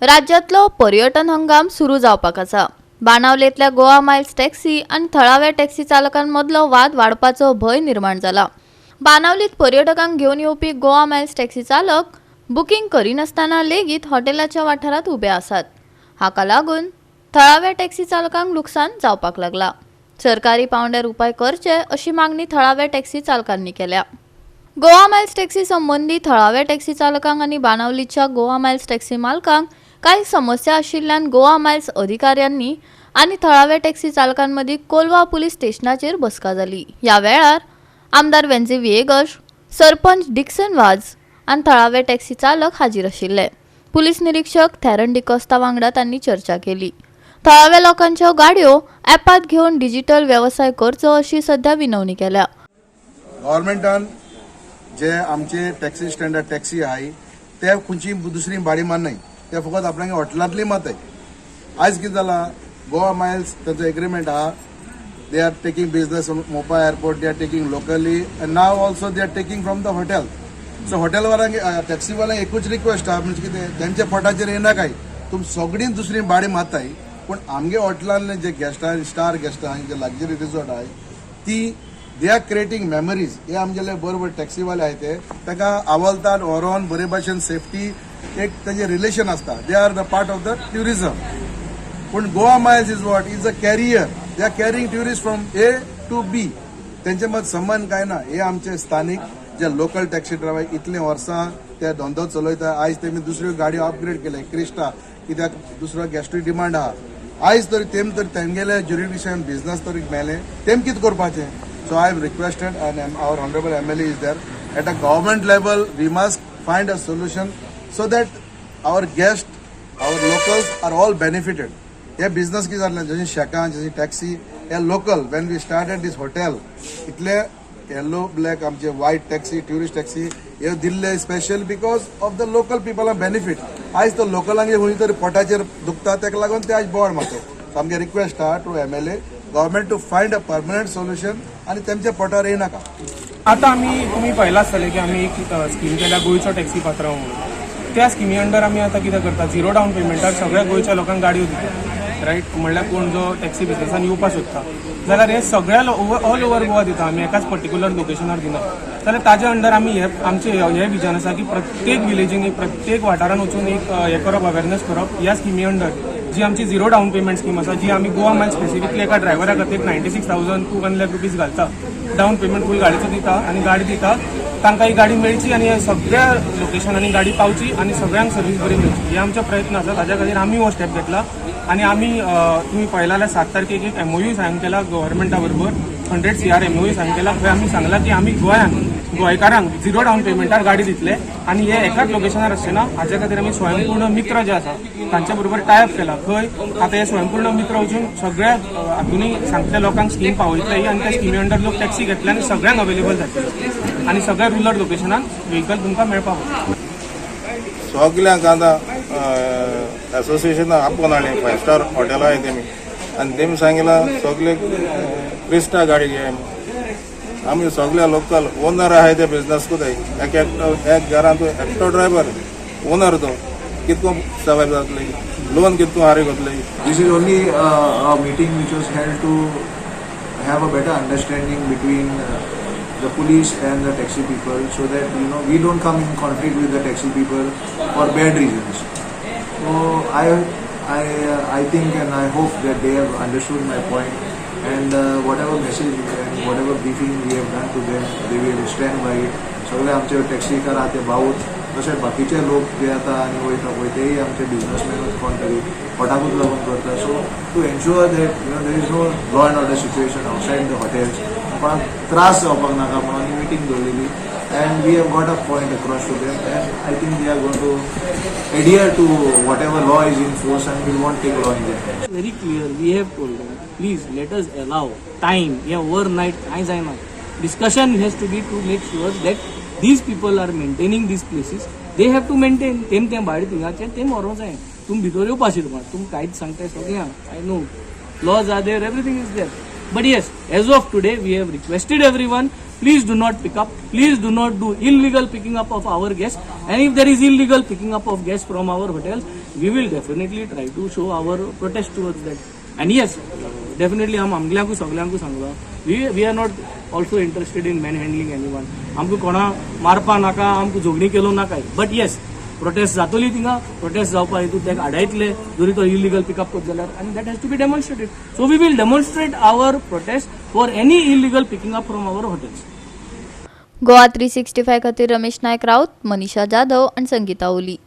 राज्यांतलो पर्यटन हंगाम सुरू जावपाक आसा. बाणावलेंतल्या गोवा मायल्स टॅक्सी आनी थळाव्या टॅक्सी चालकां मदलो वाद वाडपाचो भंय निर्माण जाला. बाणावलीत पर्यटकांक घेवन येवपी गोवा मायल्स टॅक्सी चालक बुकींग करिनासतना लेगीत हॉटेलाच्या वाठारांत उबे आसात. हाका लागून थळाव्या टॅक्सी चालकांक लुकसाण जावपाक लागला. सरकारी पावंड्यार उपाय करचे अशी मागणी थळाव्या टॅक्सी चालकांनी केल्या. गोवा मायल्स टॅक्सी संबंदी थळाव्या टॅक्सी चालकांक आनी बाणावलीच्या गोवा मायल्स टॅक्सी मालकांक कांय समस्या आशिल्ल्यान गोवा मायल्स अधिकाऱ्यांनी आनी थळाव्या टॅक्सी चालकांमदीं कोलवा पुलीस स्टेशनाचेर बसका जाली. ह्या वेळार आमदार वेन्झी व्हिएगश, सरपंच डिक्सन वाज आनी थळावे टॅक्सी चालक हाजीर आशिल्ले. पुलीस निरीक्षक थॅरन डिकोस्ता वांगडा तांणी चर्चा केली. थळाव्या लोकांच्यो गाडयो ॲपात घेवन डिजिटल वेवसाय करचो अशी सध्या विनवणी केल्या. गव्हर्मेंटान जे आमचे टॅक्सी स्टँडार टॅक्सी आहाय, ते खंयची दुसरी भाडी मारनाय, ते फकत आपणागे हॉटेलांतली मारताय. आयज कितें जालां, गोवा मायल्स तांचो एग्रीमेंट आहा. They are taking business Mopa airport, they are taking locally, and now also they are taking from the hotel. So हॉटेलवाल्यांक, टॅक्सीवाल्यांक एकूच रिक्वेस्ट आहा, म्हणजे कितें, तेंच्या पोटाचेर येना काय तुम सगळीं दुसरी भाडी मारताय, पूण आमगे हॉटेलांतले जे गेस्ट आहाय, स्टार गेस्ट आहाय, जे लक्झरी रिसॉर्ट आहाय, ती they are creating memories. हे आमगेले बरोबर टॅक्सीवाले आहाय, ते ताका आवलतात व्हरोन बरे भाशेन, सेफ्टी एक तेजें रिलेशन आसता. They are the part of the tourism. पूण Goa Miles is what is a carrier. They are carrying tourist from A to B. तेंचे मत संबंद काय ना. हे आमचे स्थानीक जे लोकल टॅक्सी ड्रायव्हर इतले वर्सां ते धंदो चलयता. आयज तेमी दुसऱ्यो गाडयो अपग्रेड केले, क्रिस्टा, कित्याक दुसरो गेस्टूय डिमांड आहा. आयज तरी तेम तरी तेमगेले ज्युरिडिक्शन बिझनस तरी मेले, तेम कितें करपाचें? So I have requested, and our honourable MLA is there, at a government level we must find a solution so that our guest, our locals are all benefited. हे बिझनस कितें जालें, जशी शॅकां, जशी टॅक्सी, हे local, when we started this hotel, इतले येल्लो, black, आमचे वायट taxi, tourist taxi हे दिल्ले special because of the local पिपलांक benefit. आयज तो लोकलांक खंय तरी पोटाचेर दुखता, ताका लागून ते आयज बोवाळ मारता. सो आमगे रिक्वेस्ट आहा to MLA, government to find a permanent solution आनी तेमच्या पोटार येयनाका. आता आमी, तुमी पळयलां आसतलें की आमी एक स्कीम केल्या, गोंयचो टॅक्सी पात्रांव म्हणून. त्या स्किमी अंडर आमी आतां कितें करता, झिरो डावन पेमेंटार सगळ्या गोंयच्या लोकांक गाडयो दिता, रायट? म्हणल्यार कोण जो टॅक्सी बिझनसान येवपाक सोदता जाल्यार हे सगळ्या ऑल ओवर गोवा दिता आमी, एकाच पर्टिक्युलर लोकेशनार दिना. जाल्यार ताज्या अंडर आमी हे आमचे हे विजन आसा की प्रत्येक विलेजींनी, प्रत्येक वाठारान वचून एक हे करप, अवेरनेस करप ह्या स्किमी अंडर, जी आमची झिरो डावन पेमेंट स्कीम आसा, जी आमी गोवा मायल स्पेसिफिकली एका ड्रायव्हरा खातीर 96,000 to 1 lakh rupees घालता. डावन पेमेंट फूल गाडीचो दिता आनी गाडी दिता. तांकां ही गाडी मेळची आनी सगळ्या लोकेशनांनी गाडी पावची आनी सगळ्यांक सर्वीस बरी मेळची, हे आमचे प्रयत्न आसा. ताज्या खातीर आमी हो स्टेप घेतला. आनी आमी, तुमी पळयला जाल्यार 7 तारखेक एक एमओयू सायन केला गव्हर्मेंटा बरोबर. 100 CR MOU sign केला. थंय आमी सांगलां की आमी गोंयांत गोंयकारांक झिरो डावन पेमेंटार गाडी दितले आनी हे एकाच लोकेशनार आसचे ना. हाच्या खातीर आमी स्वयंपूर्ण मित्र जे आसा तांच्या बरोबर टायअप केला, खंय आतां हे स्वयंपूर्ण मित्र वचून सगळ्या हातूंनी सांगतले, लोकांक स्कीम पावयतले आनी त्या स्किमी अंडर लोक टॅक्सी घेतले आनी सगळ्यांक अवेलेबल जातले आनी सगळ्या रुरल लोकेशनान व्हेकल तुमकां मेळपाक. सगल्यांक आतां एसोसिएशनाक आपोवन हाडली. फायव स्टार हॉटेलां आहाय तेमी आनी तेमी सांगिलां, सगले क्रिस्टा गाडी घेय. आमी सगळे लोकल ओनर आहाय, ते बिझनस कोताय. एक एकटो, एक घरांत एकटो ड्रायव्हर ओनर, तो कितको सर्वायव जातले? लोन कितको हारी जातले? This is only a meeting which was held to have a better understanding between the police and the taxi people, so that we don't come in conflict with the taxi people for bad reasons. So I think and I hope that they have understood my point, and whatever message and whatever briefing we have done to them, they will stand by it. सगळे आमचे taxi car आहा ते भाऊच, तशेंच बाकीचे लोक जे आतां आनी वयता पळय, तेय आमचे बिझनसमॅनूच कोण तरी पोटाकूच लागून करता. So to ensure that there is no law and order situation outside the hotels, कोणाक त्रास जावपाक नाका म्हणून ही मिटींग दवरलेली, and we have got a point across to them, and I think they are going to adhere to whatever law is in force and will won't take law in their hands. Very clear, we have told them, please let us allow time. Yeah, overnight कांय जायना. Discussion has to be to make sure that these people are maintaining these places. They have to maintain. तेम तें भायर थिंगाचें तेम व्हरोंक जाय. तुमी भितर येवपा आशिल्लें, तुमी कांयच सांगताय सगळें. I know laws are there, everything is there. But yes, as of today, we have requested everyone, please do not pick up, please do not do illegal picking up of our guests. And if there is illegal picking up of guests from our hotels, we will definitely try to show our protest towards that. आनी येस, definitely आम आमगल्यांकूय सगल्यांकूय सांगलां, we are not also interested in manhandling anyone. आमकां कोणा मारपा नाका, आमकां झगडीं केलो नाकाय, बट येस, प्रोटेस्ट जातली थिंगा. प्रोटेस्ट जावपा हितून ताका आडायतले जरी तो इलिगल पिकअप करता जाल्यार, आनी that has to be demonstrated. So we will demonstrate our protest for any illegal picking up from our hotels. Goa 365 खातीर रमेश नायक राऊत, मनीषा जाधव आनी संगीता ओली.